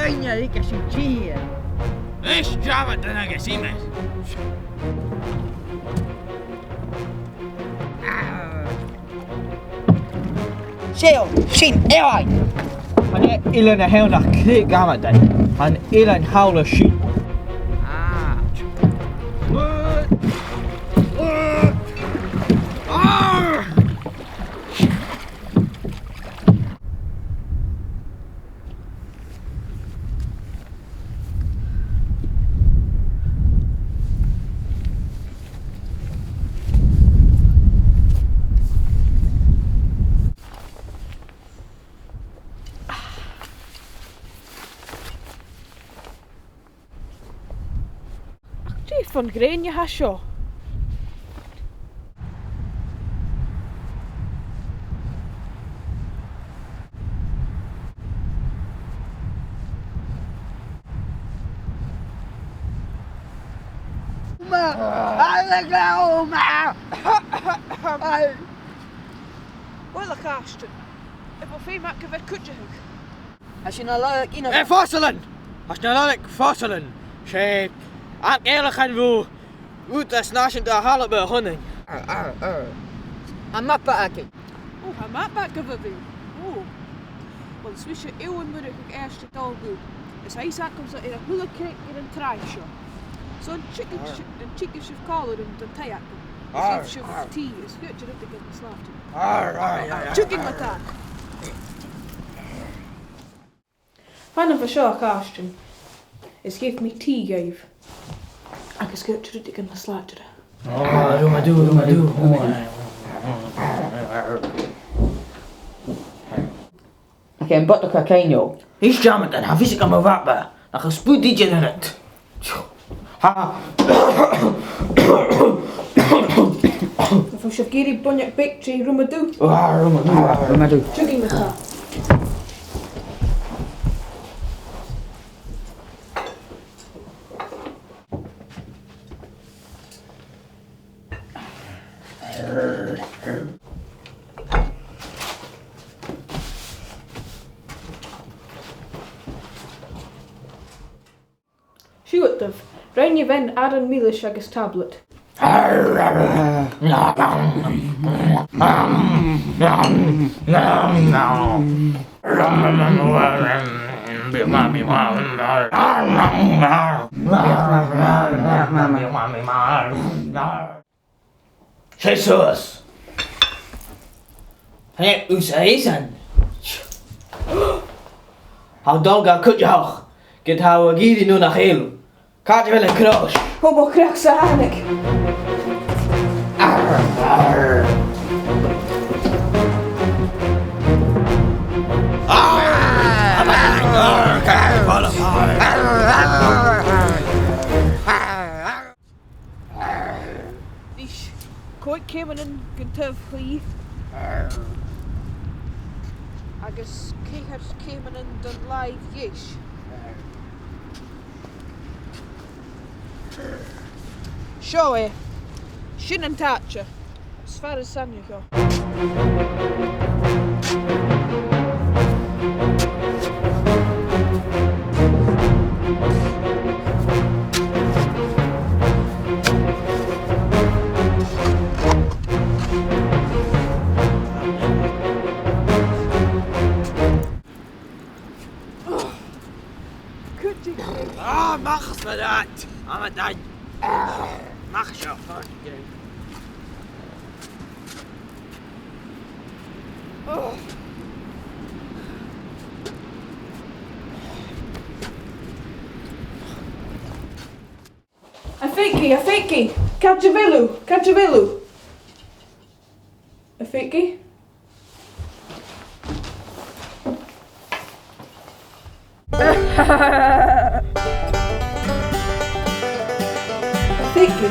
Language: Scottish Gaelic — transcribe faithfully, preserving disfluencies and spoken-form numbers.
Aon uair aig a sin tìr. Is deamhain agus iomais. Seo, sin, Eòghainn! Chan e Eilean a th' ann ach creag amadan. Chan e Eilean thall an sin. Ah. Ach dè fon ghrèin a tha seo? Ma! Ai, le gleò, ma! Ai! Uill, a Chairstìona, a bheil feum agad a bhith cuideachadh? Tha sinn a' lorg ionad. Eh, fosgailean! Tha sinn a' lorg fosgailean. 'S e ach eilchean bhò Ùghdarras Nàiseanta Alba a th' annainn. Arr, arr, arr. Tha mapa agad. Ò, tha mapa agam, a bheil? Ò. Uill, 's mise Eòghainn Murchadh, a' dol a-staigh. Is tha fhios agamsa air a h-uile creag air an tràigh seo. So an tigeadh si-, an tigeadh sibh còmhla rium don taigh agam? Is gheibh sibh tì, is cuideachd rudeigin nas làidire. Arr, arr, arr, arr. Tiugainn ma-thà. Fan am faigh seo, a Chairstìona. Is gheibh mi tì dhuibh. Agus cuideachd rudeigin nas làidire. Ò, rùm-a-dù, rùm-a-dù. Ach am bodach a' coinneal. Is deamhain, tha fios agam a bhapa, nach eil spùid idir annad. Ha! Am faigh sibh ag iarraidh boinneag beag de rùm-a-dù? Ah, rùm-a-dù, ah, rùm-a-dù. Tiugainn ma-thà. Siuthadaibh, rinn a' bhean aran milis agus tablet. Seas suas. Tha e thusa fhèin. Tha thu a' dol ga cuideachadh, ged a tha thu ag iarraidh no nach eil. Càit a bheil an crois? Ò, mo chreach-sa thàinig. Arr, arr. Ah! Nis, còig ceumannan gun taobh chlì. Agus ceithir ceumannan don làimh dheas. Seo e. Sin an t-àite. As fheàrr as aithne dhomh. Cuidigh. Ah, a-mach às mo rathad! Am a dain! A-mach à seo, fàilte. Oh. A Pheigi, a Pheigi! Càit a bheil thu? Càit a bheil thu? A Pheigi? A Pheigi?